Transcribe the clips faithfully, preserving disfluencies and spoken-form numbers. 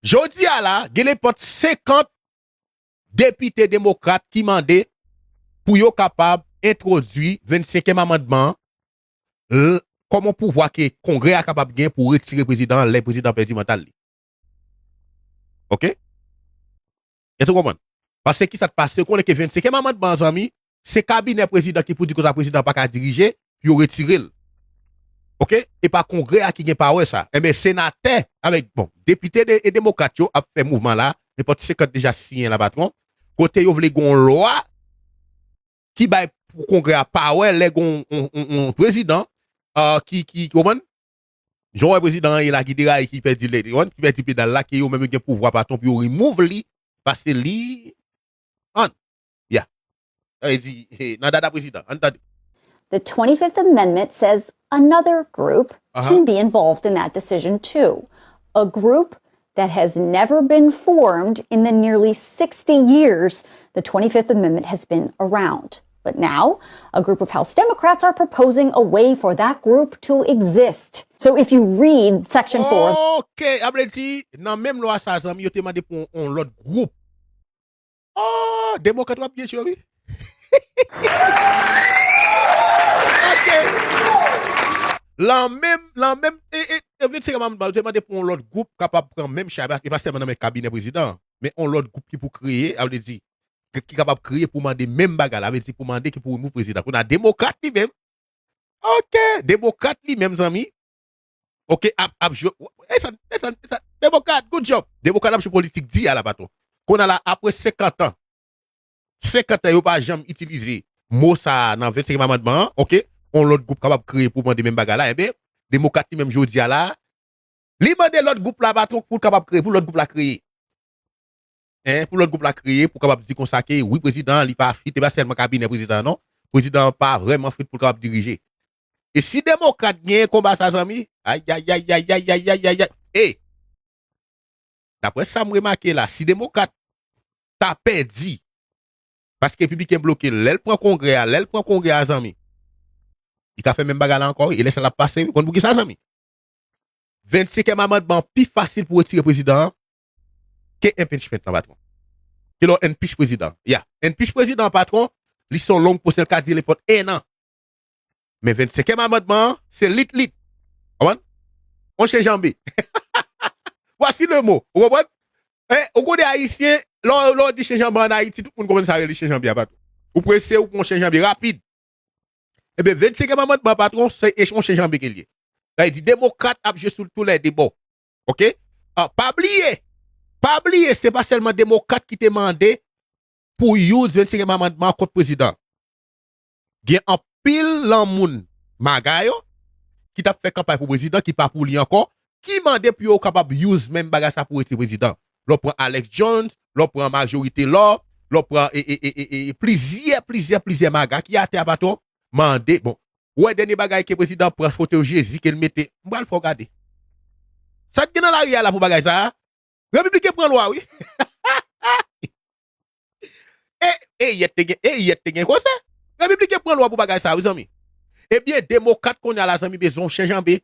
Jodi a la, gen nenpòt senkant depite demokrat ki mande pou yo kapab entwodui vennsenkyèm amandman l, kòm yon pouvwa ke Kongrè a kapab gen pou retire prezidan an lè prezidan pèdi mandat li. Oke? Èske w konprann? Paske kisa k pase, ou konnen ke vennsenkyèm amandman an, zanmi, se kabinè prezidan ki pou di konsa prezidan pa ka dirije, pou yo retire l. Oke? E pa Kongrè a ki gen pawè sa. Enben, senatè, avèk, bon, depite de, e demokrat yo ap fè mouvman la, nenpòt senkant deja siyen la, patwon, kote yo vle gon lwa ki bay pou Kongrè a pawè lè gon on, on, on prezidan, ah, ki, ki, ki, konprann? Jan w wè prezidan an ye la, ki deraye, ki pèdi lè, ki pèdi pedal la, ke yo menm yo gen pouvwa, patwon, pou yo remove li, pase li, an. Ya. Sa vle di, eh, nan dada prezidan. Ann tande. The twenty-fifth Amendment says another group can be involved in that decision too. A group that has never been formed in the nearly sixty years the twenty-fifth Amendment has been around. But now, a group of House Democrats are proposing a way for that group to exist. So if you read Section four, Ok, sa vle di, nan menm lwa sa, zanmi, yo te mande pou yon, yon lòt gwoup. Oh, demokrat w ap byen jwe, wi. Ok. Lan menm, lan menm, e, e, e vennsenk amandman, yo te mande pou yon lòt gwoup kapab pran menm chay, e pa sèlman nan men kabinè prezidan an, men yon lòt gwoup ki pou kreye, sa vle di, ki, ki kapab kreye pou mande menm bagay la, sa vle di pou mande ki pou remove prezidan. Kounye a, demokrat li menm, ok, demokrat li menm, zanmi, ok, ap, ap jwe, e sa, e sa, e sa, demokrat, good job. Demokrat ap jwe politik di a la, patwon. Kounye a la, apre senkant an, senkant an, yo pa janm itilize mo sa a nan vennsenkyèm amandman an, ok? Yon lòt gwoup kapab kreye pou mande menm bagay la, enben, demokrat li menm jodi a la, li mande lòt gwoup la, patwon, pou l kapab kreye, pou lòt gwoup la kreye. Hein, pou lòt gwoup la kreye, pou kapab di konsa ke, wi, prezidan an, li pa fit, e pa sèlman kabinè prezidan an, non. Prezidan an pa vrèman fit pou l kapab dirije. E si demokrat genyen konba sa, zanmi, ayayayayayayayayay, e, daprè sa m remake la, si demokrat ta pèdi, paske repibliken bloke l, lè l pran kongrè a, lè l pran kongrè a, zanmi, li ka fè menm bagay la ankò, wi, e lè sa l ap pase, wi, konn poukisa, zanmi? Vennsenkyèm amandman an pi fasil pou retire prezidan an ke impeachment lan, patwon. Ke lè w impeach prezidan an. Ya, impeach prezidan an, patwon, li se yon long pwosè, l ka dire nenpòt en an. Men vennsenkyèm amandman an, se lit lit. Konprann? On chen janbe. Voici le mot. Ou konprann? E, ou konnen ayisyen, lè w, lè w di chen janbe ann Ayiti, tout moun konprann sa rele chen janbe a, patwon. Ou prese, ou pran on chen janbe rapid. Ebyen, vennsenkyèm amandman, patwon, se echonche janbe ke l ye. Sa vle di, demokrat ap jwe sou toulède bò. Oke? Ah, pa bliye, pa bliye, se pa sèlman demokrat ki te mande pou use vennsenkyèm amandman an kont prezidan. Gen anpil lan moun maga yo ki t ap fè kanpay pou prezidan, ki pa pou li ankò, ki mande pou yo kapab use menm bagay sa pou retire prezidan. Lè w pran Alex Jones, lè w pran Majorite Law, lè w pran e, e, e, e, e, plizyè, plizyè, plizyè maga ki atè a, patwon, mande, bon, ou wè dènye bagay ke prezidan pran foto Jezi ke l mete, m pral fè w gade. Sa k gen nan lari a la pou bagay sa a? Repibliken pran lwa, wi. E, e yèt te gen, e yèt te gen konsè. Repibliken pran lwa pou bagay sa a, wi, zanmi. Ebyen, demokrat kounye a la, zanmi, bezwen yon chen janbe.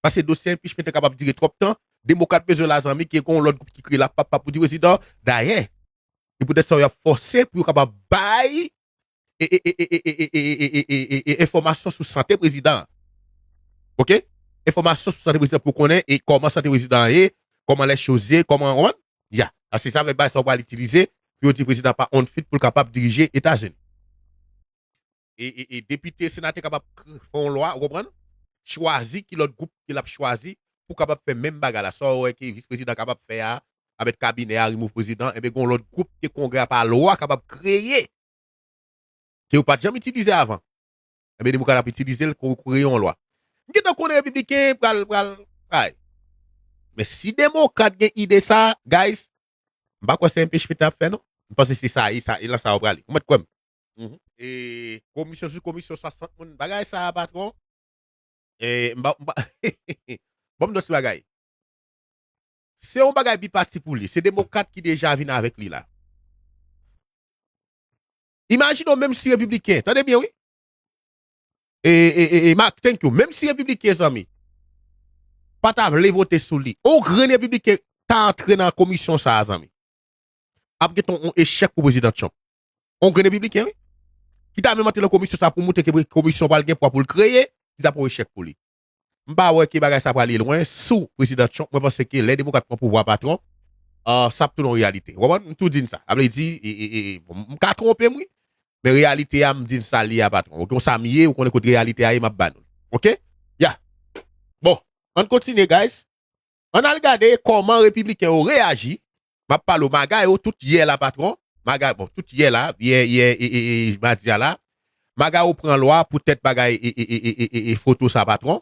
Paske dosye impeachment lan kapab dire twòp tan. Demokrat bezwen la, zanmi, ke gon lòt gwoup ki kreye la, pap, pap pou di prezidan. Dayè, se poutèt sa yo ap fòse pou yo kapab bay e, e, e, e, e, e, e, e, e, e, e, enfòmasyon sou sante prezidan an. Oke? Enfòmasyon sou sante prezidan pou konnen e kòman sante prezidan an ye, kòman lè choz ye, kòman, w konprann? Ya. Paske sa vle bay sa w pral itilize pou yo di prezidan pa on fit pou l kapab dirije Etazini. E, e, e depite, senatè kapab k-, fè yon lwa, ou konprann? Chwazi ki lòt gwoup ke l ap chwazi pou kapab fè menm bagay la. Sa w wè ke vis prezidan kapab fè a, avèk kabinè a, remove prezidan, enben, gon lòt gwoup ke Kongrè a pa lwa kapab kreye, ke yo pa t janm itilize avan. Enben, demokrat ap itilize l kou kreye yon lwa. M gentan konnen repibliken pral, pral, ay. Men si demokrat gen ide sa, guys, m pa kwè se impeachment y ap fè, non. M panse se sa, e sa, e lan sa yo prale. Ou mèt kwè m. Mhm. E komisyon sou komisyon, swasant moun. Bagay sa a, patwon. E, m pa, m pa, bon, m di w ti bagay. Se yon bagay bipati pou li. Se demokrat ki deja vin avèk li la. Imajine w, menm si repibliken, tande byen, wi. E, e, e, e, Mark, thank you. Menm si repibliken, zanmi, pa ta vle vote sou li. On grenn repibliken, ta antre nan komisyon sa a, zanmi, ap gen yon echèk pou prezidan Trump. On grenn repibliken, wi. Ki ta menm antre nan komisyon sa a pou montre ke komisyon pral gen pwa pou l kreye, li ta pran echèk pou li. M pa wè ke bagay sa prale lwen sou prezidan Trump. Mwen panse ke lè demokrat pran pouvwa patwon, ah, sa ap tounen yon reyalite. Ou konprann? M tou di n sa. A vle di, e, e, e, e, bon, m ka twonpe m, wi. Men reyalite a, m di n sa l ye a patwon. Oke, konsa m ye, ou konnen kote reyalite a ye, m ap ba nou l. Oke? Ya. Bon, ann kontinye, guys. Ann al gade kòman repibliken yo reyaji. M ap pale w, maga yo, tout yè la, patwon. Maga, bon, tout yè la, yè, yè, e, e, e, madi a la. Maga yo pran lwa poutèt bagay, e, e, e, e, e, e, e, foto sa, patwon.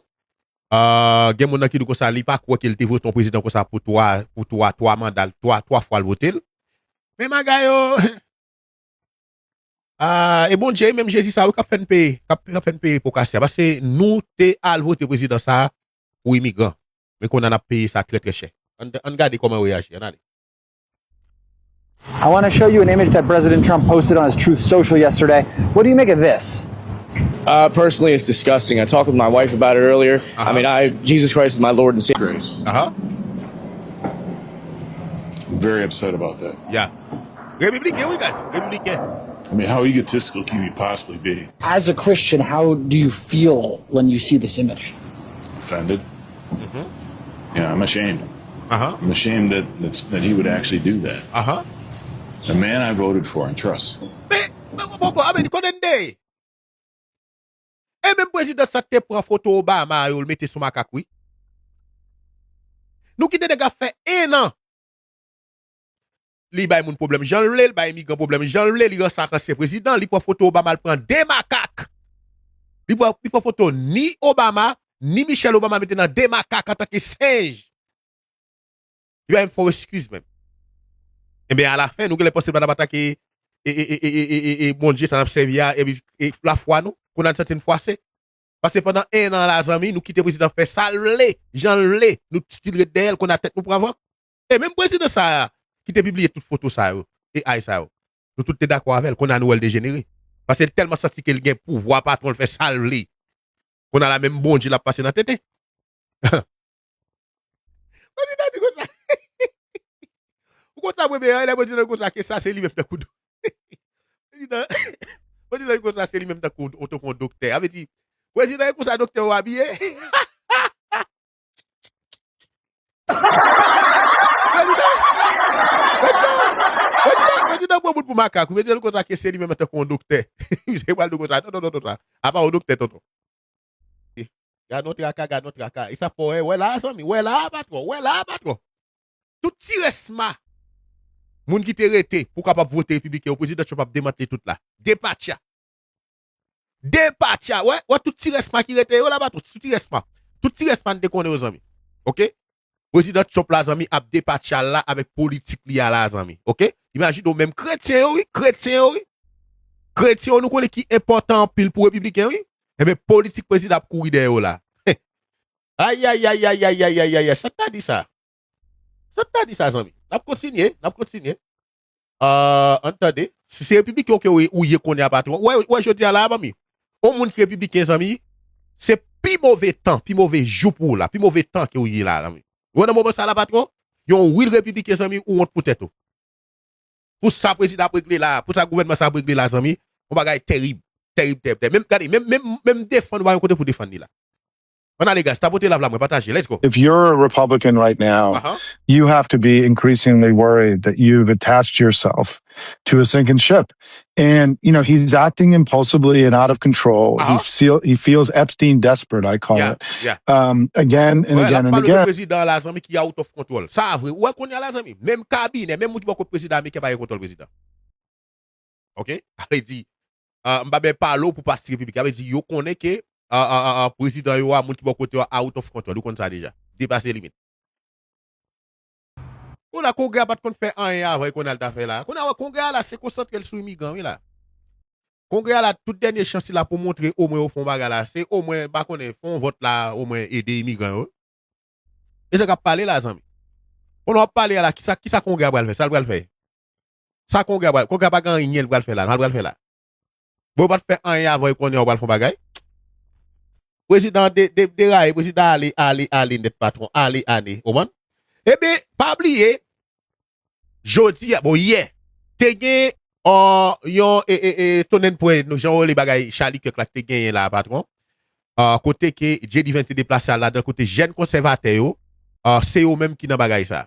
Ah, gen moun nan ki di konsa, li pa kwè ke l te vote yon prezidan konsa pou twa, pou twa, twa manda, twa, twa fwa l vote l. Men maga yo, ah, e Bondye, menm Jezi sa, wi, k ap fè n peye, k ap, k ap fè n peye po kase a. Paske nou te al vote prezidan sa a pou imigran. Men kounye a n ap peye sa trè, trè chè. Ann, ann gade kòman yo reyaji. Ann ale. I want to show you an image that President Trump posted on his Truth Social yesterday. What do you make of this? Uh, personally, it's disgusting. I talked with my wife about it earlier. I mean, I Jesus Christ is my Lord and Savior. Grace. Aha. I'm very upset about that. Ya. Repibliken, wi, guys. Repibliken. I mean, how egotistical can you possibly be? As a Christian, how do you feel when you see this image? Offended. Yeah, I'm ashamed. Aha. I'm ashamed that that's, that he would actually do that. Aha. The man I voted for and trust. Men, men, men, men, men, konnen de. E menm prezidan sa te pran foto Obama yo, l mete sou makak, wi. Nou kite nèg la fè en an. Li bay moun pwoblèm jan l vle, li bay imigran pwoblèm jan l vle, li ranse ansyen prezidan, li pran foto Obama, l pran de makak. Li pran, li pran foto ni Obama, ni Michelle Obama, mete nan de makak antanke senj. Li pa menm fè w eskiz menm. Ebyen, alafen, nou genlè panse l pa t ap atake e, e, e, e, e, e, e, e Bondye sa n ap sèvi a, epi e, lafwa nou, kounye a n santi n fwase. Paske pandan en an la, zanmi, nou kite prezidan fè sa l vle, jan l vle, nou still ret dèyè l, kounye a tèt nou pran van. E menm prezidan sa a, ki te pibliye tout foto sa yo, A I sa yo, nou tout te dakò avè l, kounye a nou wè l dejenere. Paske l tèlman santi ke l gen pouvwa patwon, l fè sa l vle. Kounye a la menm Bondye l ap pase nan tete. Prezidan di konsa. Ou konn sa premye an, lè prezidan di konsa ke sa se li menm tankou do-, prezidan, prezidan di konsa se li menm tankou, tankou yon doktè. A vle di, prezidan e konsa doktè yo abiye. Prezidan, prezidan, prezidan, prezidan pran moun pou makak. Prezidan di konsa ke se li menm tankou yon doktè. Se pral di konsa, non, non, non, non, sa. Apa yon doktè, tonton. Gad yon traka, gad yon traka. E sa fò, wè, wè la, zanmi, wè la, patwon, wè la, patwon. Tout ti rès ma moun ki te rete pou kapab vote repibliken yo, prezidan Trump ap demantle tout la. Depatcha. Depatcha. Wè, wè tout ti rès ma ki rete yo la, patwon, tout ti rès ma. Tout ti rès ma n te konnen yo, zanmi. Oke? Prezidan Trump la, zanmi, ap depatcha la avèk politik li a la, zanmi. Oke? Imajine w menm kretyen yo, wi, kretyen yo, wi. Kretyen yo, nou konnen ki enpòtan anpil pou repibliken, wi. Ebyen, politik prezidan ap kouri dèyè yo la. Ayayayayayayayay, sa t ta di sa? Sa t ta di sa, zanmi? N ap kontinye, n ap kontinye. Ah, ann tande. Si se repibliken ke ou, ou ye kounye a, patwon. Wè, wè, jodi a la, zanmi. On moun ki repibliken, zanmi, se pi move tan, pi move jou pou ou la, pi move tan ke ou ye la, zanmi. Ou wè nan moman sa la, patwon, yon real repibliken, zanmi, ou wont pou tèt ou. Pou sa prezidan ap regle la, pou sa gouvènman sa ap regle la, zanmi, yon bagay tèrib, tèrib, tèrib, tèrib. Menm, gade, menm, menm, menm defann ou pa yon kote pou defann li la. Ann ale, guys, tapote love la, mwen pataje. Let's go. If you're a Republican right now, Aha. You have to be increasingly worried that you've attached yourself to a sinking ship. And, you know, he's acting impulsively and out of control. Uh-huh. He, feel, he feels Epstein desperate, I call Yeah, it. Yeah. Um, again and Wè, l again ap and pale de again. Prezidan la, zanmi, ki out of control. Sa vre. Ou wè kounye a la, zanmi, menm kabinè, menm moun ki bò kot prezidan ameriken pa gen kontwòl prezidan. Oke? Sa vle di, ah, m pa byen pale w pou pati repibliken. Sa vle di, yo konnen ke, ah, ah, ah, ah, prezidan yo a, moun ki bò kote yo a out of control. Ou konn sa deja. Depase limit. Kounye a, Kongrè a pa t konn fè anyen avan, e kounye a l ta fè la. Kounye a, wè, Kongrè a la, se konsantre l sou imigran, wi, la. Kongrè a la, tout dènye chans li la pou montre omwen yo fè yon bagay la, se omwen, m pa konnen, fè yon vòt la, omwen ede imigran yo. E sa k ap pale la, zanmi. Pandan w ap pale a la, kisa, kisa Kongrè a pral fè? Sa l pral fè? Sa Kongrè a pral, Kongrè a pa gen anyen l pral fè la, sa l pral fè la. Bon, yo pa t fè anyen avan, e kounye a yo pral fè yon bagay. Prezidan de, de, deraye, prezidan ale, ale, ale nèt patwon, ale, ale, ou konprann? Ebyen, pa bliye, jodi a, bon, yè, te gen, ò, yon, e, e, e, tonnen pwen, nou, jan w rele bagay, Charlie Kirk la, ki te genyen la, patwon. Ò, kote ke J D Vance te deplase al ladan, kote jèn konsèvatè yo, ò, se yo menm ki nan bagay sa.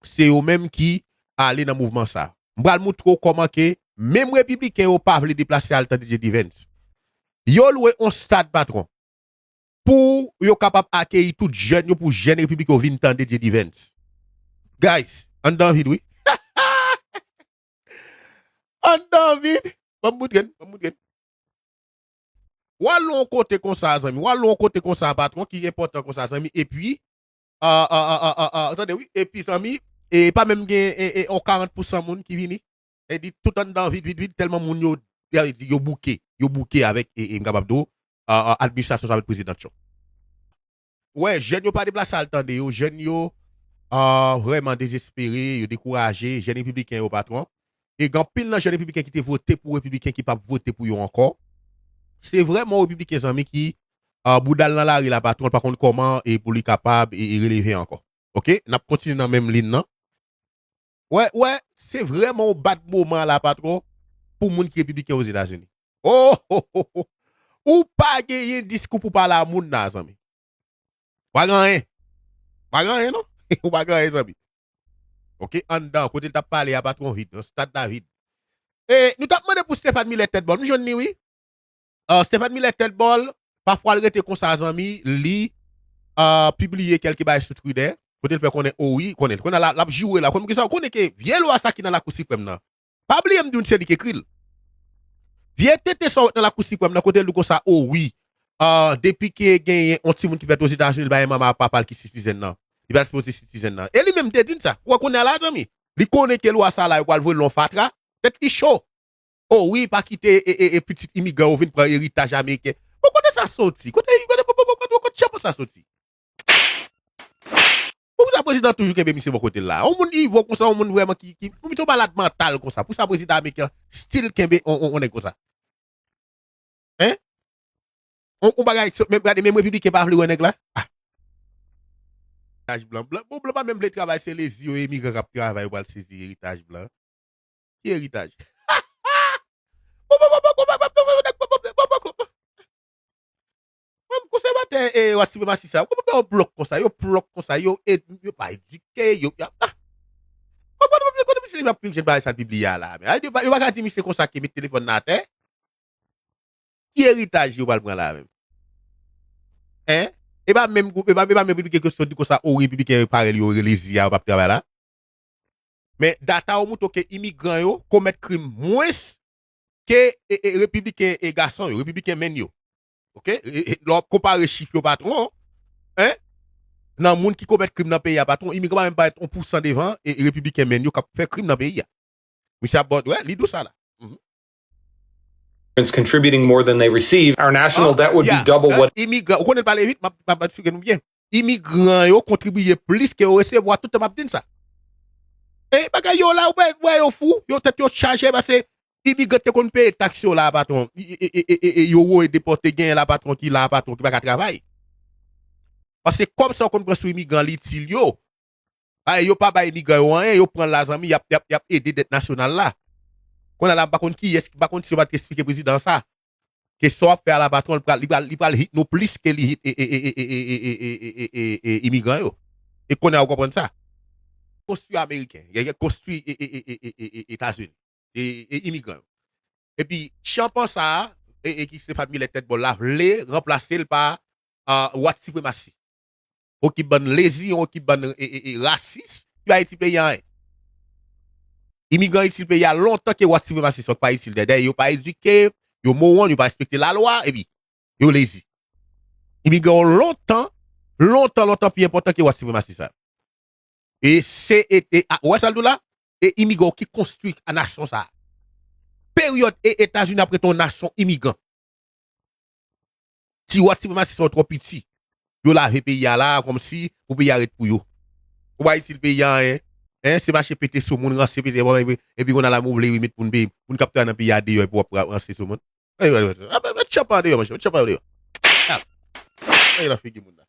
Se yo menm ki ale nan mouvman sa. M pral moutre w kòman ke menm repibliken yo pa vle deplase al tande J D Vance. Yo lwe yon stad, patwon, pou yo kapab akeyi tout jèn yo, pou jèn repibliken yo vin tande J D Vance. Guys, anndan vid, wi. Anndan vid. Ban m moutre n, ban m moutre n. W al yon kote konsa, zanmi. W al yon kote konsa, patwon, ki enpòtan konsa, zanmi. Epi, a, a, a, a, a, a, tande, wi. Epi, zanmi, e pa menm gen, e, e, yon karant pousan moun ki vini. E di tout anndan vid, vid, vid, tèlman moun yo, yo, yo bouke. Yo bouke avèk, e, e, m kapab di w, a, a, administrasyon sa avèk prezidan Trump. Wè, jèn yo pa deplase al tande yo, jèn yo, a, vrèman dezespere, yo dekouraje, jèn repibliken yo, patwon. E gen anpil nan jèn repibliken ki te vote pou repibliken ki p ap vote pou yo ankò. Se vrèman repibliken, zanmi, ki, a, bouda l nan lari la, patwon, l pa konn kòman e pou li kapab e, e releve ankò. Oke? N ap kontinye nan menm liy nan. Wè, wè, se vrèman yon bad moman la, patwon, pou moun ki repibliken Ozetazini. Oh, oh, oh, oh. Ou pa genyen diskou pou pale a moun nan, zanmi. Ou pa gen anyen. Ou pa gen anyen, non? Ou pa gen anyen, zanmi. Oke, anndan, kote l t ap pale a, patwon, vid, nan stad la vid. E nou t ap mande pou Stephane Miller tèt bòl. M jwenn li, wi. A, Stephane Miller tèt bòl, pafwa l rete konsa, zanmi, li, a, pibliye kèlke bagay sou Twitter, kote l fè konnen, o wi, konnen, konnen l, l ap joure la. Konnen kisa, ou konnen ke vye lwa sa ki nan Lakou Siprèm nan. Pa bliye m di w se li k ekri l. Vye tenten sa w wè nan Lakou Siprèm nan, kote l di w konsa, o wi, a, depi ke genyen yon timoun ki fèt Ozetazini, l bay manman ak papa l ki citizen nan. Li pa sipoze citizen nan. E li menm te di n sa. Ou wè kounye a la, zanmi, li konnen ke lwa sa la, yo pral voye l nan fatra, tèt li cho. O wi, pa kite e, e, e pitit imigran yo vin pran eritaj ameriken. Bon, kote sa soti? Kote, kote, kote, kote, kote, kote sa soti? Poukisa prezidan toujou kenbe misye bò kote l la? Yon moun ivo konsa, yon moun vrèman ki, ki, pou misye yon malad mantal konsa. Pou sa prezidan ameriken still kenbe yon, yon, yon nèg konsa? Hein? Yon, yon bagay, menm, gade, menm repibliken pa vle wè nèg la? Ah. Eritaj blan. Blan, bon, blan pa menm vle travay, se lezi yo, imigran k ap travay, yo pral sezi eritaj blan. Ki eritaj? Menm konsèvatè e wat sipremasi sa, kòman yo blòk konsa, yo blòk konsa, yo, yo pa edike, yo, yo, ah. Kòman, kòman, kòman misye ap pibliye bagay sa l pibliye a la, men? Yo pa, yo pa ka di misye konsa ke met telefòn nan atè. Ki eritaj yo pral pran la menm? Hein? E pa menm, e pa, e pa menm repibliken ke sot di konsa, o, repibliken parèy yo, yo lezi a, yo p ap travay la. Men data yo moutre ke imigran yo komèt krim mwens ke, e, e, repibliken, e, gason yo, repibliken menn yo. Oke? E, e, lè w ap konpare chif yo, patwon, hein? Nan moun ki komèt krim nan peyi a, patwon, imigran pa menm parèt yon pousan devan, e, e, repibliken menn yo k ap fè krim nan peyi a. Misye ap ba w, wè, li di w sa la. Mhm. Immigrants contributing more than they receive. Our national debt would be double what. Imigran, ou konnen l pale vit, m ap, m ap eksplike nou byen. Imigran yo kontribiye plis ke yo resevwa, tout tan m ap di n sa. E bagay yo la, ou pa wè yo fou, yo tèt yo chaje, paske imigran te konn peye taks yo la, patwon. E, e, e, e, e, e yo voye depòte, genyen la, patwon, ki la, patwon, ki pa ka travay. Paske kòb sa yo konn pran sou imigran, li itil yo. Ay, yo pa bay imigran yo anyen, yo pran l la, zanmi, y ap, y ap, y ap ede dèt nasyonal la. Kounye a la, m pa konn kiyès, m pa konn si yo pa t eksplike prezidan sa. Ke sa w ap fè a la, patwon, li pral, li pral, li pral hit nou plis ke li hit, e, e, imigran yo. E kounye a, ou konprann sa. Konstwi ameriken, gen, gen konstwi, e, e, Etazini. E, e imigran yo. Epi, chanpan sa a, e, e ki se Pat Milè tèt bòl la, vle ranplase l pa, a, wat sipremasi. Yon ekip bann lezi, yon ekip bann, e, e, e, rasis, ki pa itil peyi a anyen. Imigran itil peyi a lontan ke wat sipremasi sa ki pa itil. Dayè, yo pa edike, yo mowon, yo pa respekte lalwa, epi yo lezi. Imigran yo lontan, lontan, lontan pi enpòtan ke wat sipremasi sa. E se, e, e, a, ou wè sa l di w la? E imigran yo ki konstwi a nasyon sa. Peryòd e Etazini ap rete yon nasyon imigran. Ti wat sipremasi sa yo twò piti. Yo lave peyi a la, kòmsi pou peyi a ret pou yo. Ou pa itil peyi a anyen. Hein, se mache pete sou moun, ranse pete, bon, epi, epi kounye a la, ou vle met moun peyi, moun k ap travay nan peyi a deyò, epi w ap ranse sou moun. Ey, ey, ey, ey, met chanpan deyò, monchè, met chanpan deyò. Ah. Ey, nan figi moun nan.